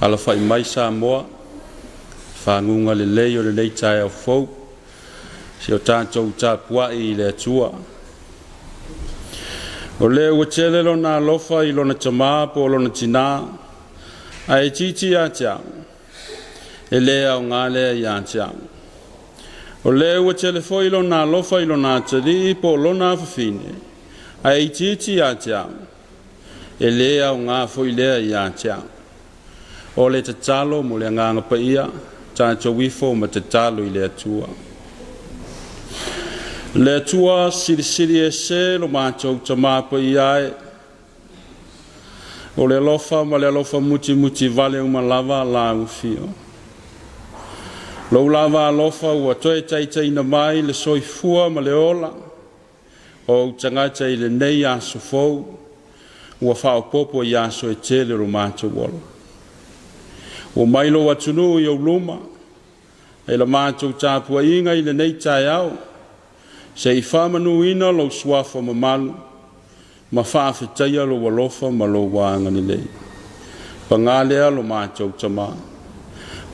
Alafai mai Samoa, faguga lelei o lenei taeao fou, si o tatou tapuai i le Atua. O lea ua tele lona alofa i lona tama po o lona tinā, ae itiiti ia te au, e le aoga lea ia te au. O lea ua tele foi lona alofa i lona atalii po o lona afafine, ae itiiti ia te au, e le aoga foi lea ia te au. O le tatalo mo le Agaga Paia, tatou ifo ma tatalo i le Atua. Le Atua silisili ese lo matou Tama Paia e, o le alofa ma le alofa mutimuti vale uma lava la ufio. Lou lava alofa ua toe taitaiina mai le soifua ma le ola o ou tagata i lenei aso fou, ua faaopoopo i aso e tele o lo matou ola. Ua mai lou atunuu i ou luma, e la matou tapuaiga i lenei taeao, se i faamanuina lou suafa mamalu ma faafetaia lou alofa ma lou agalelei. Paga lea lo matou Tama,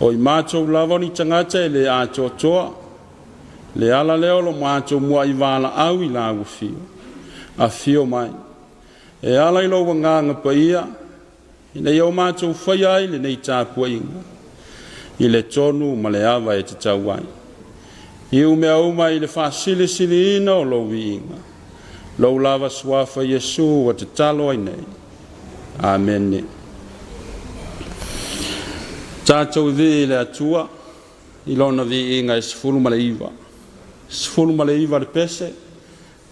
o i matou lava o ni tagata e le atoatoa, le ala lea o lo matou muai valaau i lau afio, afio mai, e ala i lou Agaga Paia, ina ia o matou faia ai lenei tapuaiga, i le tonu ma le ava e tatau ai. Iu mea uma i le faasilisiliina o lou viiga, lou lava suafa Iesu ua tatalo ai nei. Amene. Tatou vivii i le Atua i Lona viiga e 19. 19 le pese,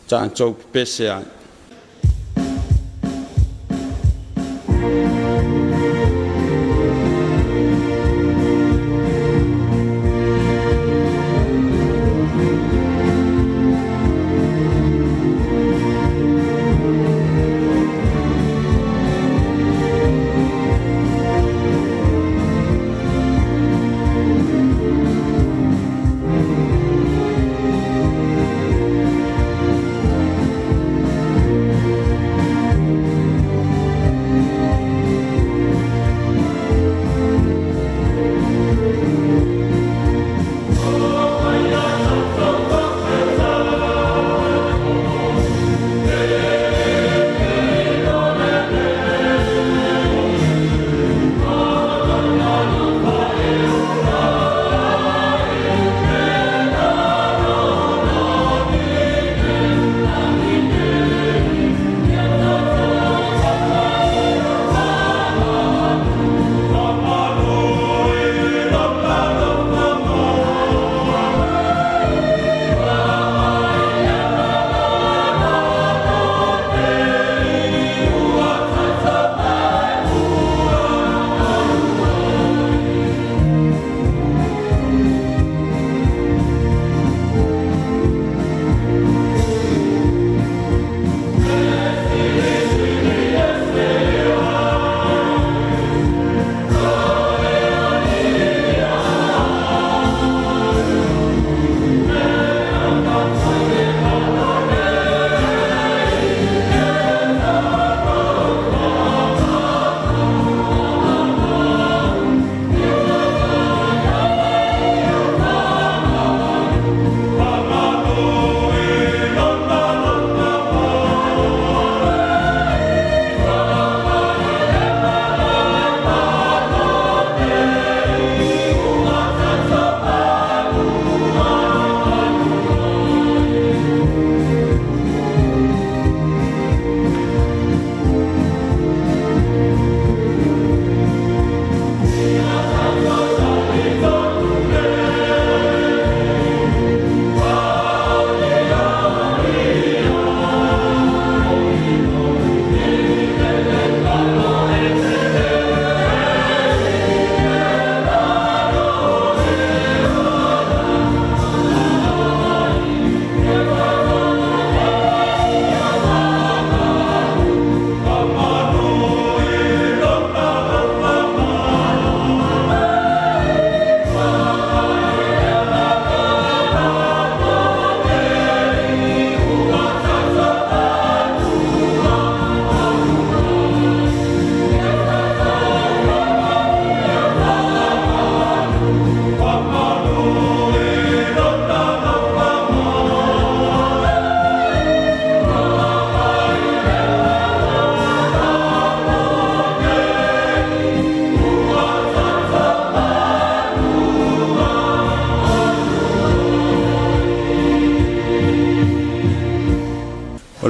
tatou pepese ai.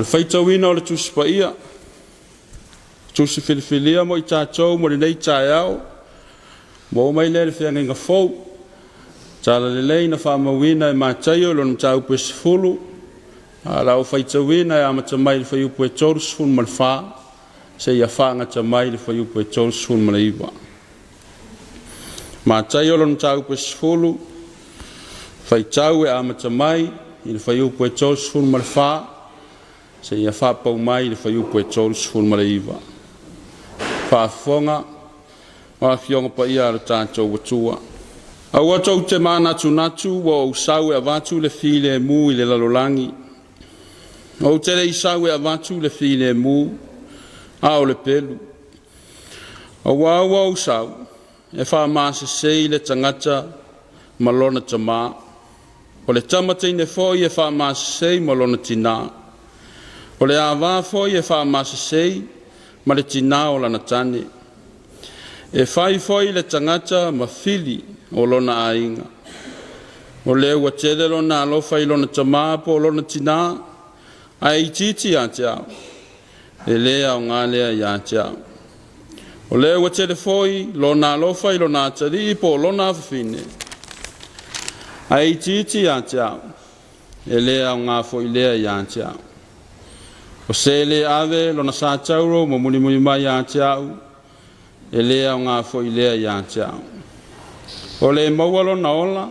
O le faitauina o le Tusi Paia, Tusi filifilia mo i tatou mo lenei taeao, maua mai lea i le Feagaiga Fou, Talalelei na faamauina e Mataio i lona mataupu e 10, a o le a ou faitauina e amata mai i le fuaiupu e 34 seia faagata mai i le fuaiupu e 39. Mataio lona mataupu e 10, faitau e amata mai i le fuaiupu e 34 seia faapau mai i le fuaiupu e 39. Faafofoga ma Afioga Paia a lo tatou Atua. Aua tou te manatunatu ua ou sau e avatu le filemu i le lalolagi. Ou te le i sau e avatu le filemu, a o le pelu. Aua ua ou sau e faamasesei le tagata ma lona tamā, o le tama teine foi e faamasesei ma lona tinā, o le ava foi e faamasesei ma le tinā o lana tane. E fai foi le tagata ma fili o lona aiga. O le ua tele lona alofa i lona tamā po o lona tinā, ae itiiti ia te au, e le aoga lea ia te au. O lea ua tele foi lona alofa i lona atalii po o lona afafine, ae itiiti ia te au, e le aoga foi lea ia te au. O se le ave lona sa tauro ma mulimuli mai ia te au, e le aoga foi lea ia te au. O le maua lona ola,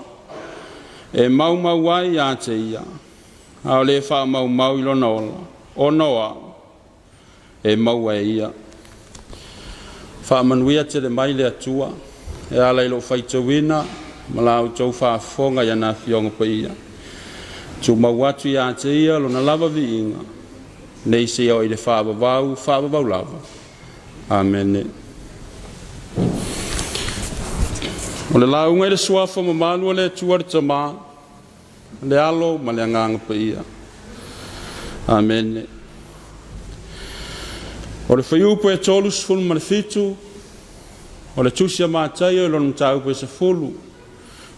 e maumau ai ia te ia, a o le faamaumau i lona ola, ona o au, e maua e ia. Faamanuia tele mai le Atua e ala i lou faitauina ma la outou faafofoga i ana Afioga Paia. Tumau atu ia te ia lona lava viiga, nei seia oo i le faavavau, faavavau lava. Amene. O le lauga i le suafa mamalu o le Atua le Tamā, le Alo ma le Agaga Paia. Amene. O le fuaiupu e 37 o le Tusi a Mataio i lona mataupu e 10,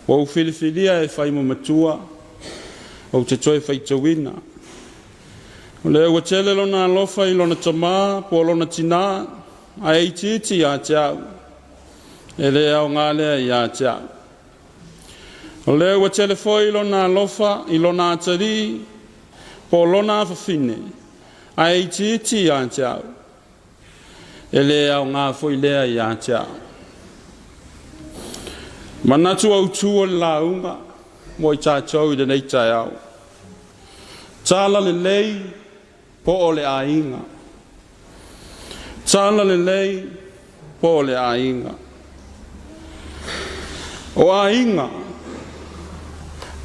ua ou filifilia e fai ma matua, ou te toe faitauina. O lea ua tele lona alofa i lona tamā po o lona tinā, ae itiiti ia te au, e le aoga lea ia te au. O lea ua tele foi lona alofa i lona atalii po o lona afafine, ae itiiti ia te au, e le aoga foi lea ia te au. Manatu autu o le lauga mo i tatou i lenei taeao. Tala lelei po o le aiga. Tala lelei po o le aiga. O aiga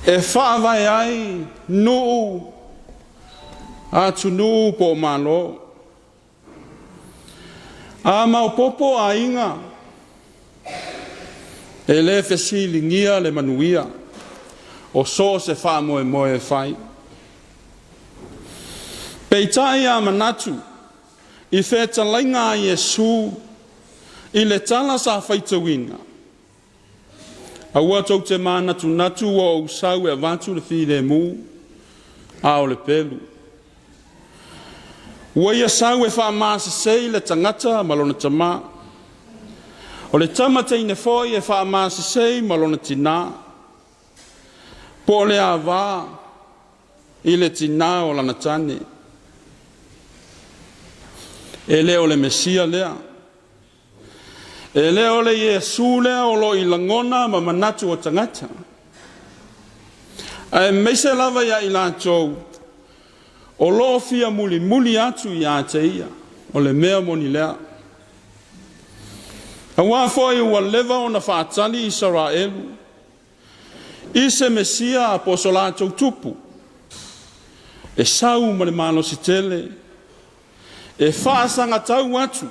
e faavae ai nuu, atunuu po o Malo. A maopoopo aiga, e le fesiligia le manuia o so o se faamoemoe e fai. Peitai a manatu i fetalaiga a Iesu i le tala sa faitauina, aua tou te manatunatu ua ou sau e avatu le filemu, a o le pelu. Ua ia sau e faamasesei le tagata ma lona tamā, o le tama teine foi e faamasesei ma lona tinā, po o le ava i le tinā o lana tane. E le o le Mesia lea. E le o le Iesu lea o lo o i lagona ma manatu o tagata, aemaise lava ia i latou o lo o fia mulimuli atu ia te ia, o le mea moni lea. Aua foi ua leva ona faatali Isaraelu i se Mesia po o so latou tupu, e sau ma le malosi tele, e faasagatau atu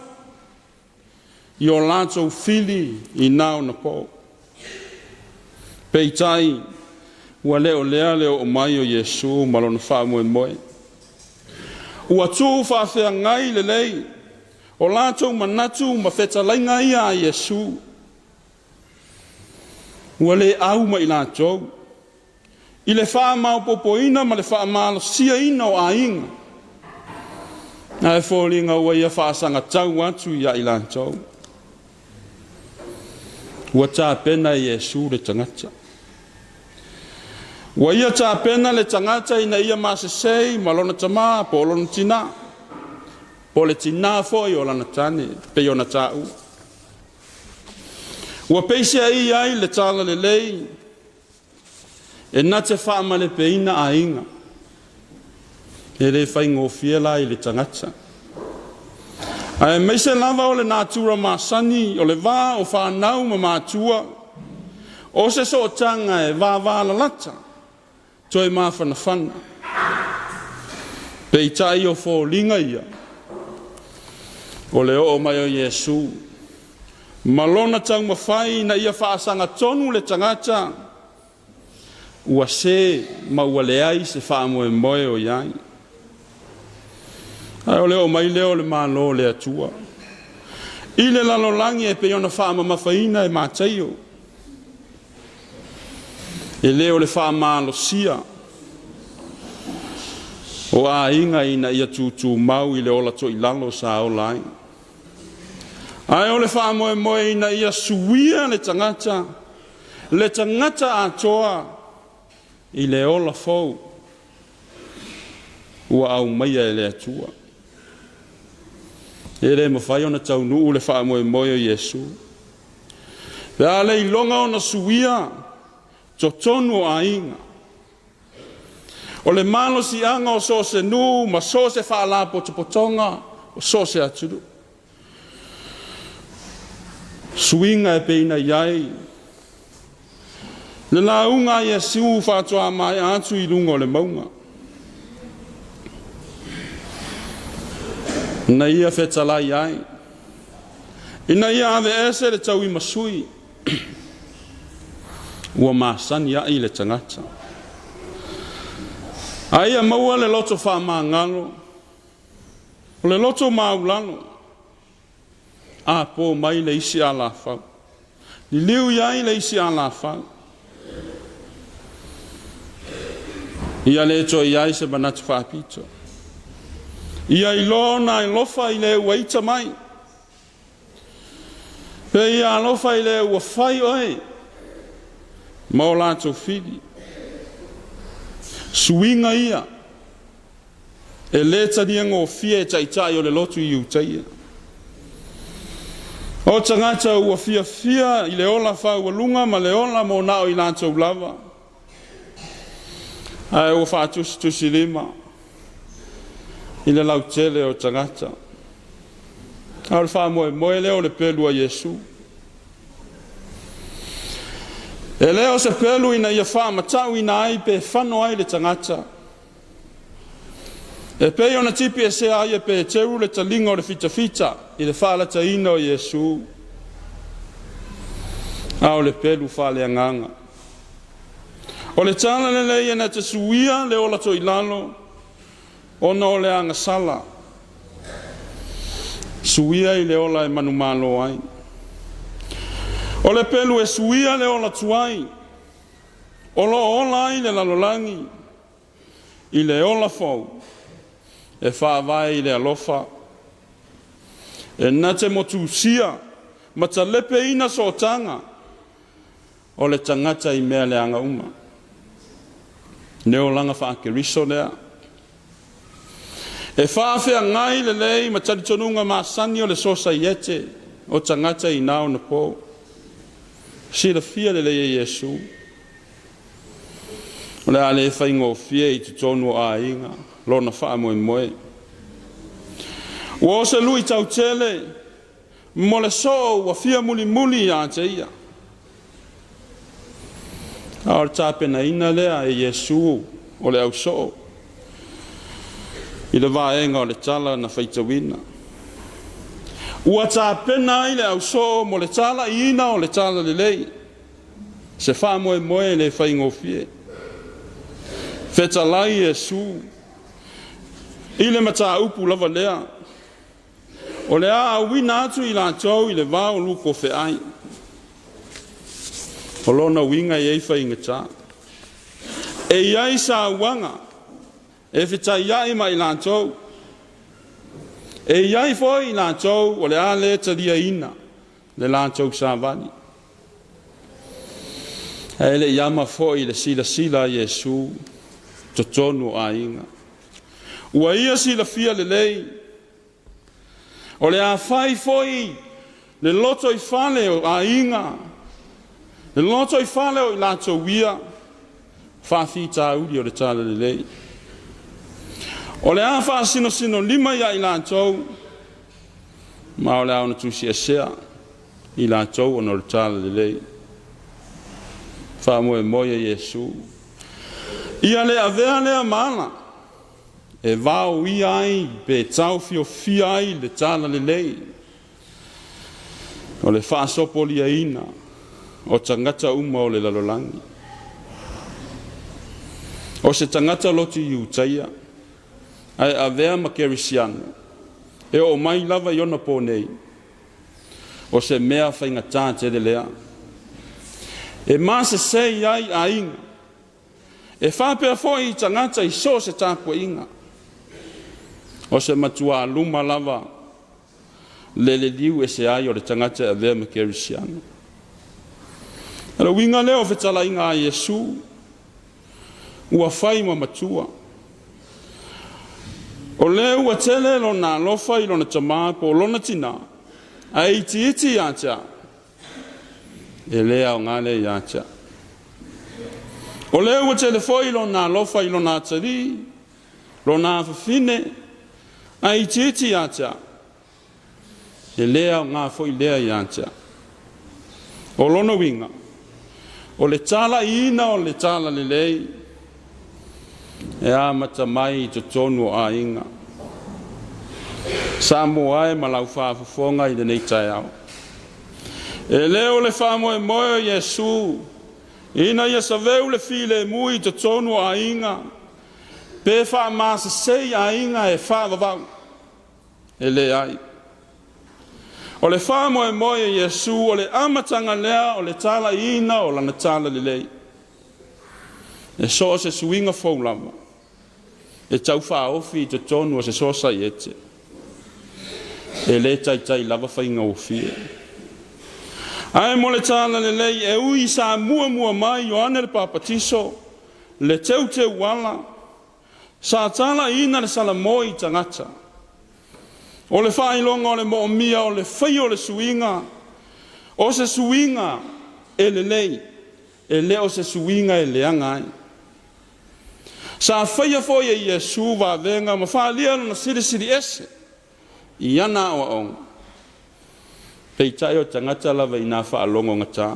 i o latou fili i na ona po. Peitai, ua le o lea le oo mai o Iesu ma lona faamoemoe. Ua tuu faafeagai lelei o latou manatu ma fetalaiga ia a Iesu. Ua le au ma i latou i le faamaopoopoina ma le faamalosiaina o aiga. Ae foliga ua ia faasagatau atu ia i latou. Ua tapena e Iesu le tagata. Ua ia tapena le tagata ina ia masesei ma lona tamā po o lona tinā, po o le tinā foi o lana tane, pei ona tāua. Ua peisiai ai le tala lelei e na te faamalepeina aiga. E le faigofie la i le tagata. Aemaise lava o le natura masani o le va o fanau ma matua, o se sootaga e vavalalata, toe mafanafana. Peitai o foliga ia, o le oo mai o Iesu, ma lona taumafai ina ia faasagatonu le tagata, ua se ma ua leai se faamoemoe o i ai. Ae o le oo mai lea o le Malo o le Atua i le lalolagi e pei ona faamamafaina e Mataio, e le o le faamalosia o aiga ina ia tutumau i le ola toilalo sa ola ai, ae o le faamoemoe ina ia suia le tagata, le tagata atoa i le ola fou ua aumaia e le Atua. E le mafai ona taunuu le faamoemoe o Iesu pe a le iloga ona suia totonu o aiga. O le malosiaga o so o se nuu ma so o se faalapotopotoga o so o se atunuu. Suiga e pei ona i ai le lauga a Iesu faatoa maea atu i luga o le mauga. Na ia fetalai ai, ina ia aveese le tauimasui ua masani ai le tagata. A ia maua le loto faamagalo, o le loto maulalo, a po mai le isi alafau, liliu i ai le isi alafau, ia le toe i ai se manatu faapito. Ia iloa ona alofa i le ua ita mai, pe ia alofa i le ua fai oe ma o latou fili. Suiga ia e le taliagofie e taitai o le lotu i Iutaia. O tagata ua fiafia i le ola faaualuga ma le ola mo na o i latou lava, ae ua faatusitusilima i le lautele o tagata. A o le faamoemoe lea o le pelu a Iesu. E le o se pelu ina ia faamatauina ai pe fano ai le tagata, e pei ona tipiesea ai e Peteru le taliga o le fitafita i le faalataina o Iesu, a o le pelu faaleagaga. O le tala lelei e na te suia le ola toilalo ona o le agasala, suia i le ola e manumalo ai. O le pelu e suia le ola tuai, o lo o ola ai le lalolagi i le ola fou e faavae i le alofa, e na te motusia ma talepeina sootaga o le tagata i mea leaga uma. Le olaga faa-Keriso lea. E faafeagai lelei ma talitonuga masani o le sosaiete o tagata i na ona po. Silafia lelei e Iesu, o le a le faigofie i totonu o aiga lona faamoemoe. Ua o se lui tautele mo le soo ua fia mulimuli ia te ia. A o le tapenaina lea e Iesu o le ausoo i le vaega o le tala na faitauina. Ua tapena ai le ausoo mo le talaiina o le tala lelei, se faamoemoe le faigofie. Fetalai Iesu i le mataupu lava lea, o le a auina atu i latou i le vao lukofeai. O lona uiga e i ai faigata. E i ai sauaga e fetaiai ma i latou. E i ai foi i latou o le a le taliaina le latou savali. Ae le i ama foi le silasila a Iesu totonu o aiga. Ua ia silafia lelei, o le a fai foi le lotoifale o aiga, le lotoifale o i latou ia, faafitauli o le Talalelei. O le a faasinosinolima ia i latou, ma o le a ona tusiesea i latou ona o le Talalelei. Faamoemoe e Iesu. Ia le avea lea ma ala e vaoia ai pe taofiofia ai le Talalelei o le faasopoliaina o tagata uma o le lalolagi. O se tagata lotu Iutaia ae avea ma kerisiano e oo mai lava i ona po nei, o se mea faigata tele lea. E masese ai aiga, e faapea foi i tagata i so o se tapuaiga. O se matuā luma lava le liliu ese ai o le tagata e avea ma kerisiano. O le uiga lea o fetalaiga a Iesu, ua fai ma matua. O lea ua tele lona alofa i lona tamā po o lona tinā, ae itiiti ia te au, e le aoga lea ia te au. O lea ua tele foi lona alofa i lona atalii, lona afafine, ae itiiti ia te au, e le aoga foi lea ia te au. O lona uiga, o le talaiina o le talalelei e amata mai i totonu o aiga. Samoa e ma lau faafofoga i lenei taeao. E le o le faamoemoe o Iesu ina ia saveu le filemu i totonu o aiga, pe faamasese i aiga e faavavau. E leai. O le faamoemoe o Iesu o le amataga lea o le talaiina o lana talalelei. E so o se suiga fou lava e tau faaofi i totonu o se sosaiete, e le taitai lava faigofie. Ae mo le talalelei e ui sa muamua mai Ioane le Papatiso, le teuteuala, sa talaiina le salamo i tagata. O le faailoga o le moomia o le faia o le suiga, o se suiga e lelei, e le o se suiga e leaga ai. Sa faia foi e Iesu vavega ma faaalia lona silisili ese i ana aoaoga. Peitai o tagata lava ina faalogogata,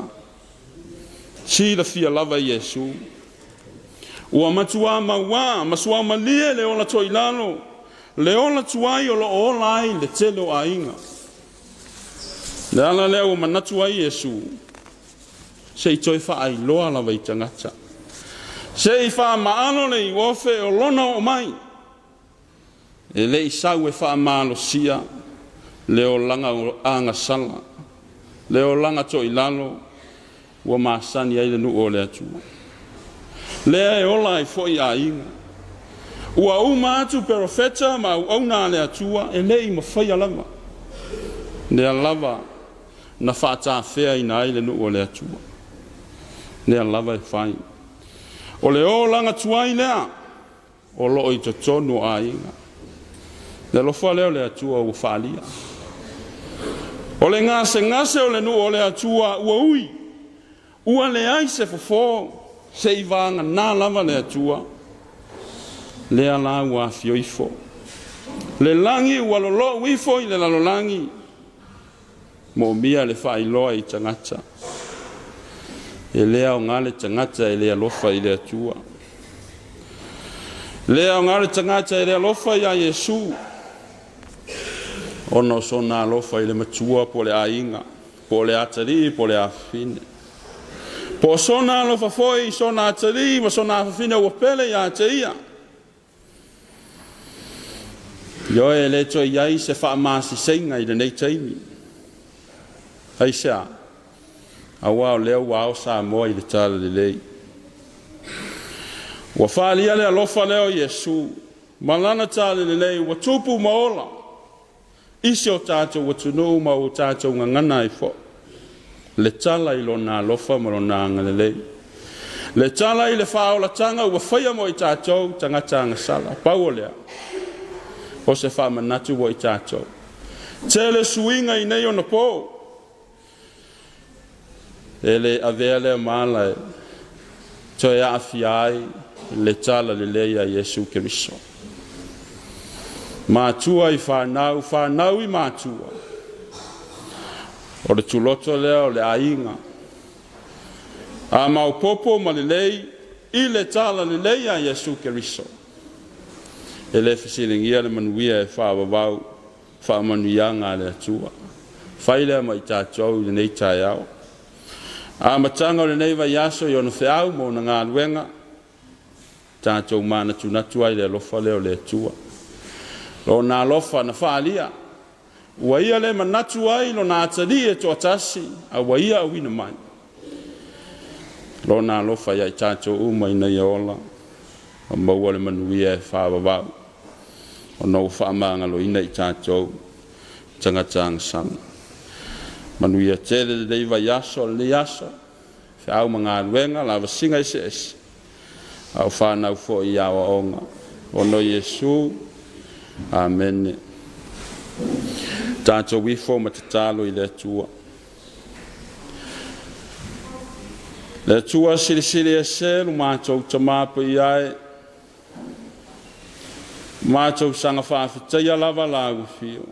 silafia lava e Iesu, ua matuā mauā ma suamalie le ola toilalo, le ola tuai o lo o ola ai le tele o aiga. Le ala lea ua manatu ai Iesu, se i toe faailoa lava i tagata, se i faamaalo le iuofe o lona oo mai, e le i sau e faamalosia le olaga agasala, le olaga toilalo ua masani ai le nuu o le Atua. Lea e ola ai foi aiga. Ua uma atu perofeta ma auauna a le Atua e le i mafaia lava. Lea lava na faatafeaina ai le nuu o le Atua. Lea lava e fai. O le olaga tuai lea o lo o i totonu o aiga. Le alofa lea o le Atua ua faalia. O le gasegase o le nuu o le Atua ua ui, ua leai se fofo, se i vagana lava le Atua. Lea la ua afio ifo. Le lagi ua lolou ifo i le lalolagi, moomia le faailoa i tagata. E le aoga le tagata e le alofa i le Atua. Le aoga le tagata e le alofa iā Iesu, ona o sona alofa i le matua po o le aiga, po o le atalii po o le afafine. Po o sona alofa foi i sona atalii ma sona afafine ua pele ia te ia. Ioe, e le toe i ai se faamasiseiga i lenei taimi. Aisea? Aua o lea ua ao Samoa i le talalelei. Ua faaalia le alofa lea o Iesu ma lana talalelei ua tupu ma ola. i si o tatou atunuu ma ua tatou gagana ai foi le tala i Lona alofa ma Lona agalelei, le tala i le faaolataga ua faia mo i tatou tagata agasala. Pau o lea, o se faamanatu mo i tatou. Tele suiga i nei ona po, e le avea lea ma ala e toe aafia ai le talalelei a Iesu Keriso. Matua i fanau, fanau i matua, o le tuloto lea o le aiga. A maopoopo ma lelei i le talalelei a Iesu Keriso, e le fesiligia le manuia e faavavau faamanuiaga a le Atua. Fai lea ma i tatou i lenei taeao. Amataga o lenei vaiaso i ona feau ma ona galuega, tatou manatunatu ai i le alofa lea o le Atua. Lona alofa na faaalia, ua Ia le manatu ai i Lona atalii e toatasi, a ua Ia auina mai Lona alofa ia i tatou uma ina ia ola ma maua le manuia e faavavau ona ua faamagaloina i tatou tagata agasala. Manuia tele lenei vaiaso, lenei aso, feau ma galuega, lavasiga eseese, a o fanau foi i aoaoga. Ona o Iesu, amene. Tatou ifo ma tatalo i le Atua. Le Atua silisili ese lo matou Tamā Paia e, matou saga faafetaia lava Lau Afio,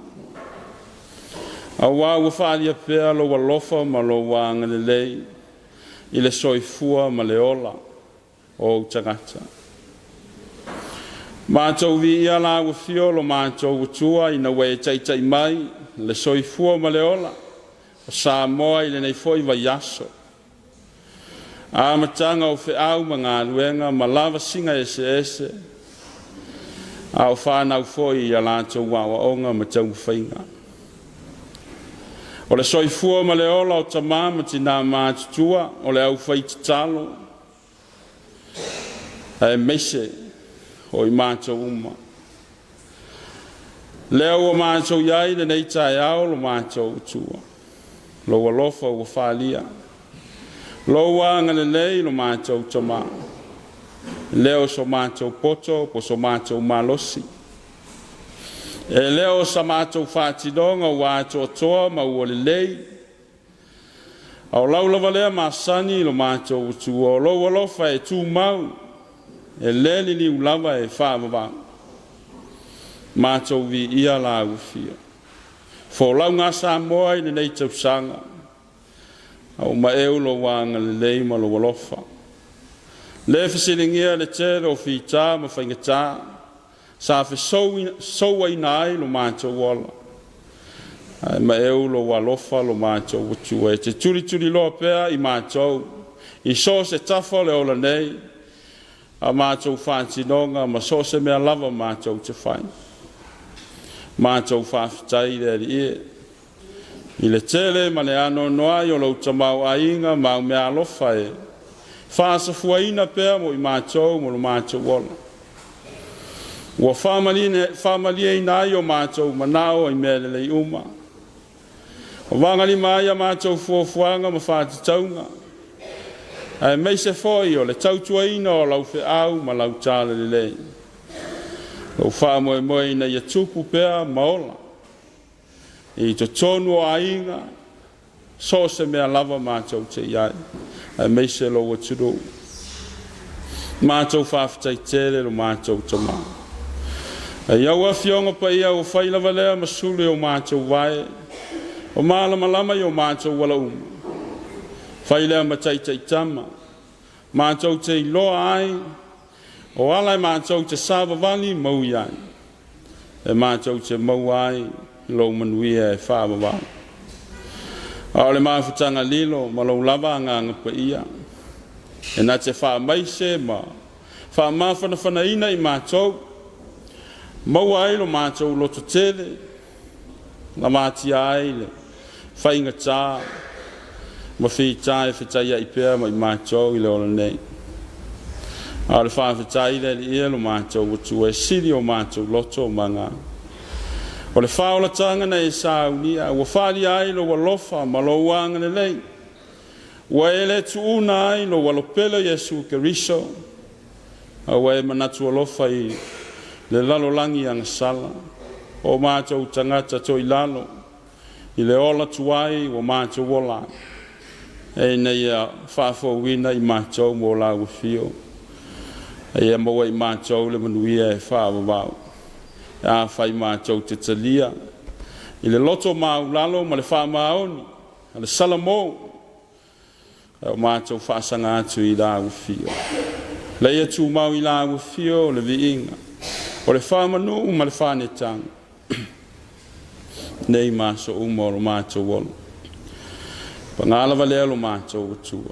auā ua faaalia pea Lou alofa ma Lou agalelei i le soifua ma le ola o Ou tagata. Matou viia Lau Afio lo matou Atua ina ua e taitai mai le soifua ma le ola o Samoa i lenei foi vaiaso, amataga o feau ma galuega ma lavasiga eseese, a o fanau foi i a latou aoaoga ma taumafaiga. O le soifua ma le ola o tamā ma tinā matutua, o le aufaitatalo, aemaise o i matou uma. Lea ua matou i ai i lenei taeao lo matou Atua, Lou alofa ua faaalia, Lou agalelei lo matou Tamā, e le o so matou poto po o so matou malosi, e le o sa matou faatinoga ua atoatoa ma ua lelei, a o lau lava lea masani lo matou Atua, o lou alofa e tumau, e le liliu lava e faavavau. Matou viia Lau Afio. Folauga a Samoa i lenei tausaga, a ua maeu Lou agalelei ma Lou alofa. Le fesiligia le tele o fita ma faigata sa fesouaina ai lo matou ola, ae maeu Lou alofa lo matou Atua, e te tulituliloa pea i matou i so o se tafa o le ola nei, a matou faatinoga ma so o se mea lava matou te fai. Matou faafetai i le Alii e, i le tele ma le anoanoai o lou tamaoaiga ma au meaalofa e faasafuaina pea mo i matou ma lo matou ola. Ua faamalieina ai o matou manao i mea lelei uma. Ua vagalima ai a matou fuafuaga ma faatatauga, aemaise foi o le tautuaina o lau feau ma lau talalelei. Lou faamoemoe ina ia tupu pea ma ola i totonu o aiga, so o se mea lava matou te i ai, aemaise lou atunuu. Matou faafetai tele lo matou Tamā. E i au Afioga Paia ua fai lava lea ma sulu i o matou vae, o malamalama i o matou ala uma. Fai lea ma taitaitama, matou te iloa ai, o ala e matou te savavali ma ui ai, e matou te maua ai lou manuia e faavavau. A o le mafutaga lilo ma lou lava agaga paia, e na te faamaise ma faamafanafanaina i matou, maua ai lo matou lototele, lamatia ai le faigata ma fita e fetaiai pea ma i matou i le ola nei. A o le faafetai i le Alii e lo matou Atua e sili o matou loto ma agaga. O le faaolataga na e saunia ua faaalia ai lou alofa ma lou agalelei, ua e le tuuna ai lou alo pele Iesu Keriso, a ua e manatu alofa i le lalolagi agasala, o matou tagata toilalo, i le ola tuai ua matou ola ai, ina ia faafouina i matou mo lau afio, a ia maua i matou le manuia e faavavau, pe afai matou te talia i le loto maualalo ma le faamaoni a le Salamo, a o matou faasaga atu i lau afio. Ina ia tumau i lau afio le viiga, o le faamanu ma le faaneetaga, nei ma aso uma o lo matou ola. Paga lava lea lo matou Atua,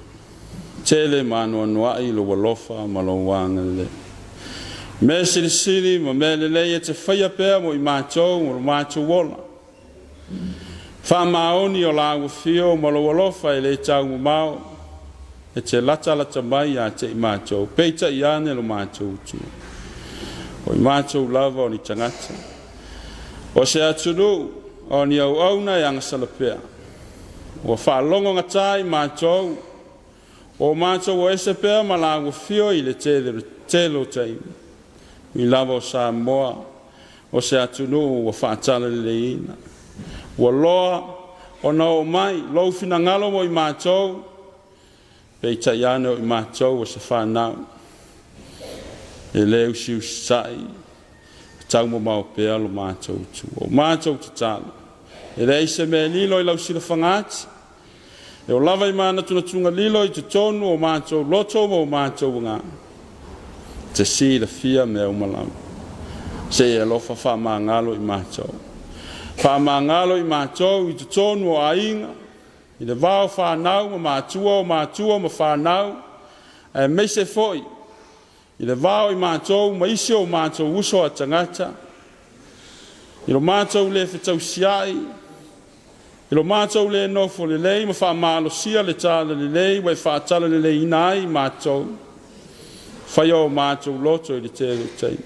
tele ma anoanoai lou alofa ma lou agalelei. Mea silisili ma mea lelei e te faia pea mo i matou o lo matou ola. Faamaoni o lau afio ma lou alofa e le taumamao, e te latalata mai ia te i matou, peitai ane lo matou Atua, o i matou lava o ni tagata, o se atunuu, o ni auauna e agasala pea, ua faalogogata i matou, ua matou o ese pea ma lau afio i le tele, tele o taimi, ui lava o Samoa o se atunuu ua faatalaleleiina, ua loa ona oo mai lou finagalo mo i matou, peitai ane o i matou o se fanau e le usiusitai, e taumamao pea lo matou itu. O matou tatalo, e leai se mea e lilo i lau silafaga ati, e oo lava i manatunatuga lilo i totonu o matou loto ma o matou agaga, e te silafia mea uma lava. Se i e alofa faamagalo i matou. Faamagalo i matou i totonu o aiga, i le va o fanau ma matua, o matua ma fanau, aemaise foi i le va o i matou ma isi o matou uso a tagata, i lo matou le fetausiai, i lo matou le nofo lelei ma faamalosia le talalelei ua e faatalaleleiina ai i matou, faia o matou loto i le tele o taimi.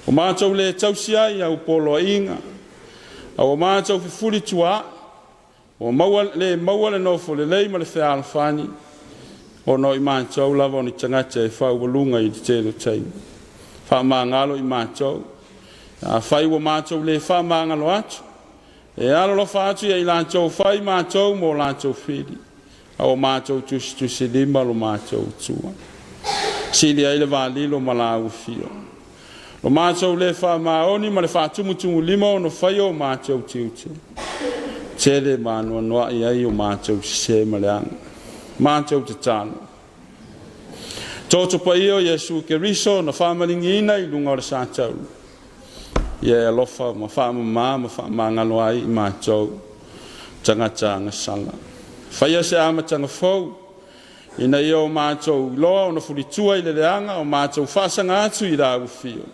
Ua matou le tausi ai au poloaiga, a ua matou fefulituaa'i, ua maua, le maua le nofo lelei ma le fealofani, ona o i matou lava o ni tagata e faualuga i le tele o taimi. Faamagalo i matou. Afai ua matou le faamagalo atu, e alolofa atu ia i latou fai matou ma o latou fili, a ua matou tusitusilima lo matou Atua, sili ai le valilo ma lau afio. Lo matou le faamaoni ma le faatumutumulima ona faia o matou tiute, tele ma anoanoai ai o matou sese ma leaga. Matou tatalo, Toto Paia o Iesu Keriso na faamaligiina i luga o le satauro, ia e alofa ma faamama ma faamagalo ai i matou tagata agasala. Faia se amataga fou ina ia o matou iloa ona fulitua i le leaga o matou faasaga atu i lau afio,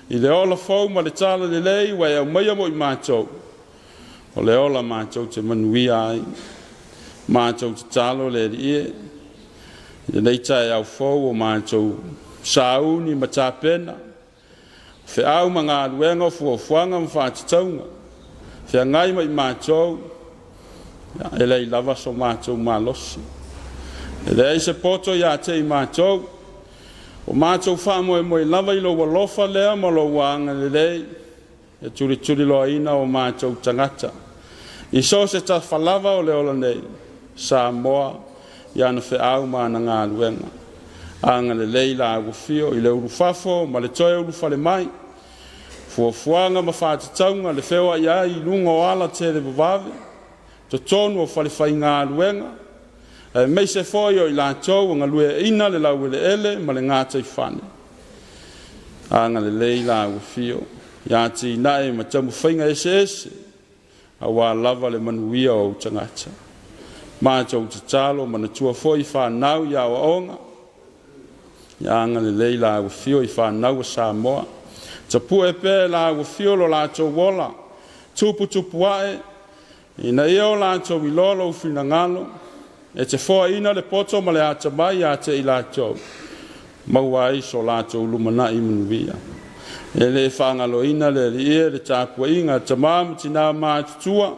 i le ola fou ma le talalelei ua e aumaia mo i matou, o le ola matou te manuia ai. Matou tatalo le Alii e, i lenei taeao fou o matou sauni ma tapena, feau ma galuega o fuafuaga ma faatatauga, feagai ma i matou, e leai lava so matou malosi, e leai se poto ia te i matou, o matou faamoemoe lava i lou alofa lea ma lou agalelei e tulituliloaina o matou tagata i so o se tafa lava o le ola nei, Samoa i ana feau ma ana galuega. Agalelei lau afio i le ulufafo ma le toe ulufale mai, fuafuaga ma faatatauga, le feoai ai i luga o ala televavave, totonu o falefaigaluega, aemaise foi o i latou o galueaina le laueleele ma le gataifale. Agalelei lau afio i atinae ma taumafaiga eseese aua lava le manuia o ou tagata. Matou tatalo manatua foi fanau i aoaoga, ia agalelei lau afio i fanau a Samoa, tapue pea e lau afio lo latou ola, tuputupu ae, ina ia o latou iloa lou finagalo, e te foaina le poto ma le atamai ia te i latou, maua ai so latou lumanai manuia. E le faagaloina le Alii e le tapuaiga a tama ma tina matutua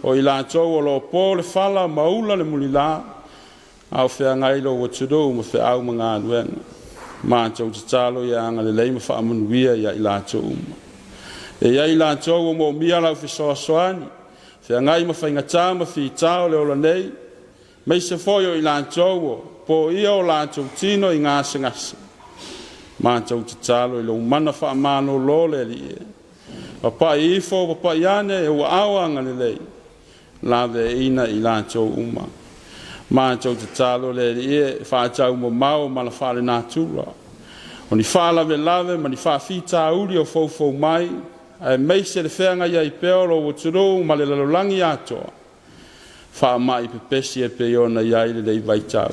o i latou o lo o po le fala ma ula le mulila a o feagai lou atunuu ma feau ma galuega. Matou tatalo ia agalelei ma faamanuia ia i latou uma. E i ai i latou ua moomia lau fesoasoani, feagai ma faigata ma fita o le ola nei, aemaise foi o i latou ua poia o latou tino i gasegase, matou tatalo i lou mana faamalolo le Alii e, papai ifo papai ane i ou aao agalelei, laveaiina i latou uma. Matou tatalo le Alii e, faataumamao mala faalenatura, o ni faalavelave ma ni faafitauli o foufou mai, aemaise le feagai ai pea o lou atunuu ma le lalolagi atoa, faamai pepesi e pei ona i ai lenei vaitau.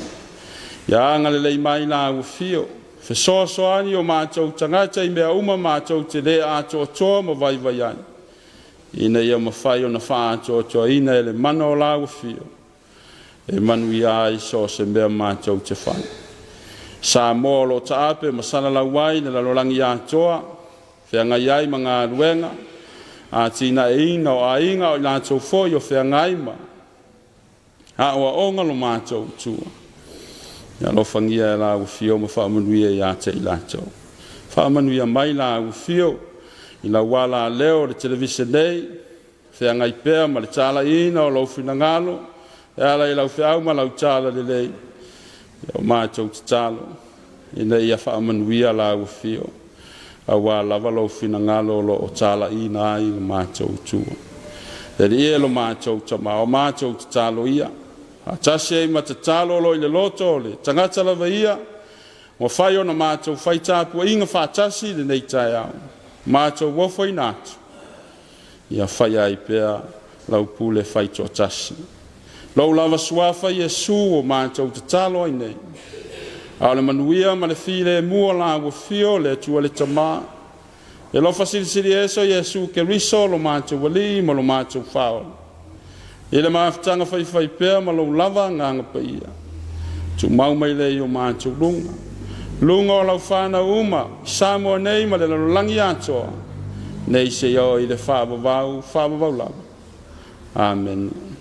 Ia agalelei mai i lau Afio, fesoasoani i o matou tagata i mea uma matou te le atoatoa ma vaivai ai, ina ia mafai ona faaatoatoaina e le mana o lau Afio, e manuia ai so o se mea matou te fai. Samoa o lo o taape ma salalau ai i le lalolagi atoa, feagai ai ma galuega, atinaeina o aiga, o i latou foi o feagai ma aoaoga lo matou Atua. Ia alofagia e lau Afio ma faamanuia ia te i latou. Faamanuia mai lau Afio i lau alaleo i le televise nei, feagai pea ma le talaiina o lou finagalo e ala i lau feau ma lau talalelei. O matou tatalo ina ia faamanuia lau Afio aua lava lou finagalo o lo o talaiina ai lo matou Atua. Le Alii e lo matou Tama, o matou tatalo ia, faatasi ai ma tatalo o lo o i le loto o le tagata lava ia ua fai ona matou fai tapuaiga faatasi i lenei taeao, matou ofoina atu, ia faia ai pea lau pule faitoatasi. Lou lava Suafa Iesu ua matou tatalo ai nei, a o le manuia ma le filemu o lau Afio le Atua le Tama, le alofa Silisili Ese o Iesu Keriso lo matou Alii ma lo matou Faaola, i le mafutaga faifaipea ma lou lava Agaga Paia, tumau mai lea i o matou luga, luga o lau fanau uma, Samoa nei ma le lalolagi atoa, nei seia oo i le faavavau, faavavau lava. Amene.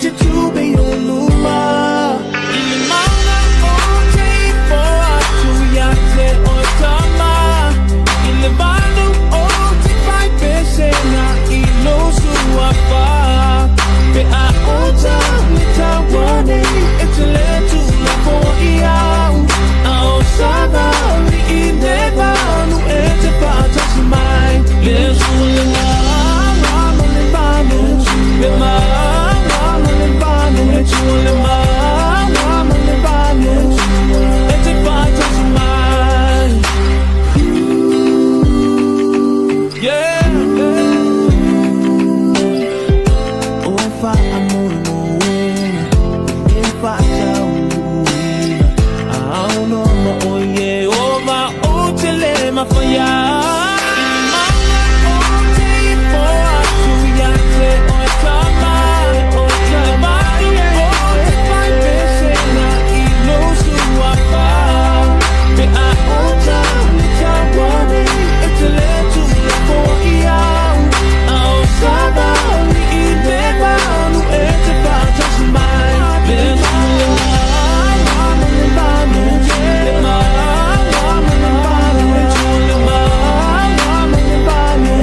te tupe i o luma. I le mauna o te ifo atu ia te oe tama. I le valu o te fai pesega i lou suafa. Pe a ota le taua nei e te le tulafoai au. A o savali i le vanu e te faatasi mai. Le sua le ma le vanu. Le ma le vanu. Le sua le ma le vanu. E te faatasi mai. Yeah. O faamoemoega e faataunuuina Aono ma o Iehova o te le mafaia. I le mauna o te ifo atu ia te oe tama. I le valu o te fai pesega i lou suafa. Pe a ota le taua nei e te le tulafoai au. A o savali i le vanu e te faatasi mai. Le sua le ma le vanu. Le ma le vanu. Le sua le ma le vanu.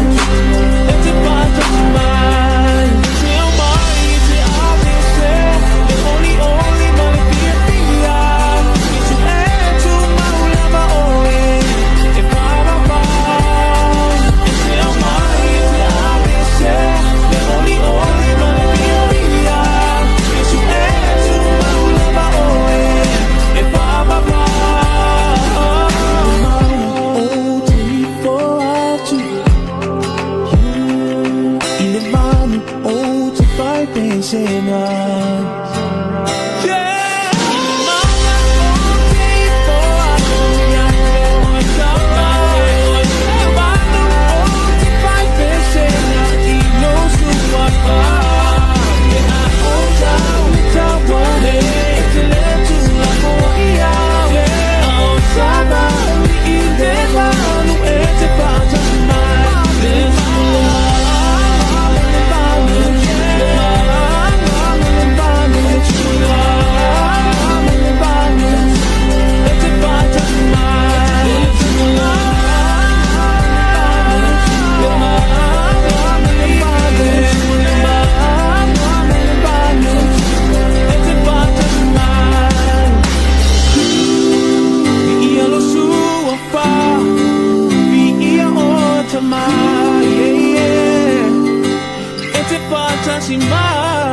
E te faatasi mai. Te au mai i te avese. Le olioli ma le fiafia. I tu e tu mau lava oe. E wharawhau. E te au mai i te avese. Le olioli ma le fiafia. I tu e tu mau lava oe. E wharawhau. O te ifo atu. I le valu o te fai pesega. Yeah! I le mauna o te ifo atu ia te oe tama. I le valu o te fai pesega i lou suafa. Pe a ota le taua nei e te le tulafoai au. A o savali i le vanu e te faatasi mai. Le sua le ma le vanu. Le ma le vanu. Le sua ma le vanu. E te faatasi mai. Le sua le ma le vanu. Le sua ma le vanu. E te faatasi mai. Viia lou suafa. Viia oe tama. Yeah, yeah. E te faatasi mai.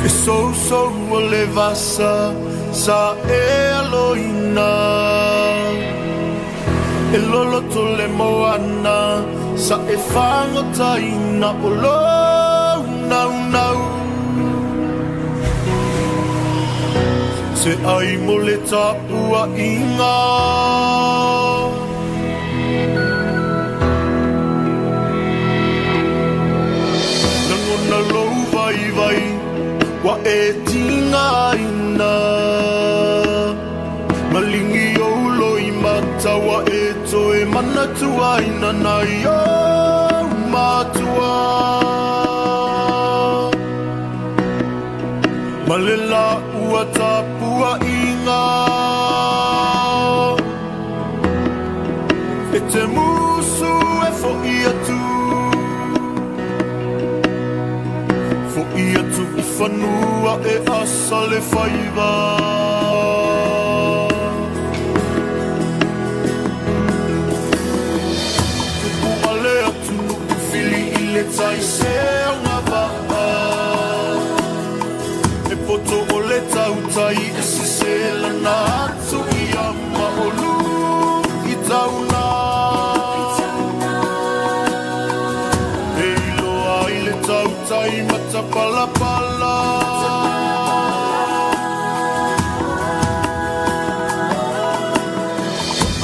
E sousou o le vasa sa e aloina. E loloto le moana sa e fagotaina o lou naunau. Se ai mo le tapuaiga. Lagona lou vaivai ua e tigaina. Maligi ou loimata ua e toe manatuaina nai ou matua. Ma le laua tapuaiga. E te musu e fo'i atu. Fo'i atu i fanua e asa le faiva. Tupu ale atunuu fili i le tai se agavaa. E poto o le tautai e sese lana atu ia ma olu i tauna. E iloa ai le tautai matapalapala.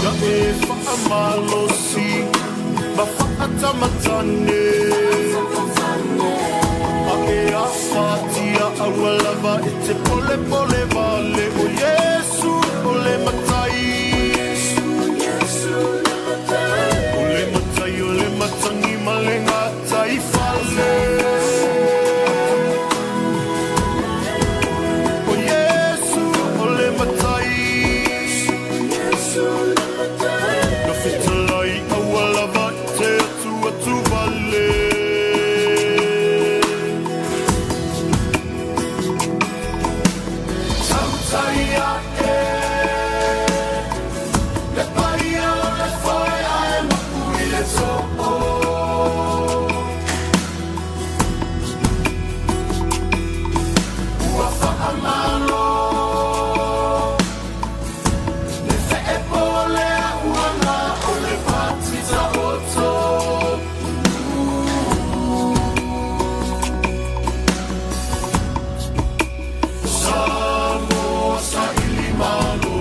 Ia e faamalosi ma faatamatane. te polepole vale o Iesu o le matai. O le matai o le matangi ma le gatai fale. O Iesu o le matai. Na fetalai aua lava i te atu atu vale. Tautai a'e le paia o le foe ae mapu i le too. Ua faamalo le feepo lea ua na o le pati taoto. Samoa sa ili malo.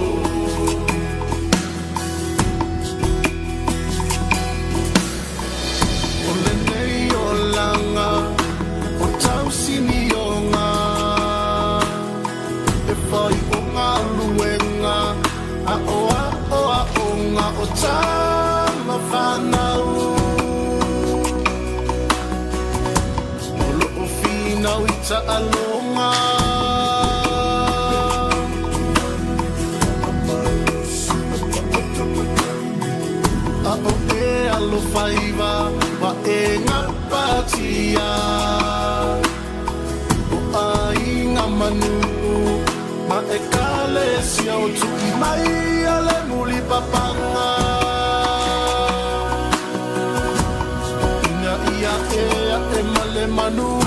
O lenei olaga o tausinioga e fai o galuega a o aʻoaʻoga o tama fanau o loo finau i taaloga. A o e alofaiva wa e gapatia o aiga manu ma ekalesia o tu'i mai a le mulipapaga ina ia e aʻe ma le manu.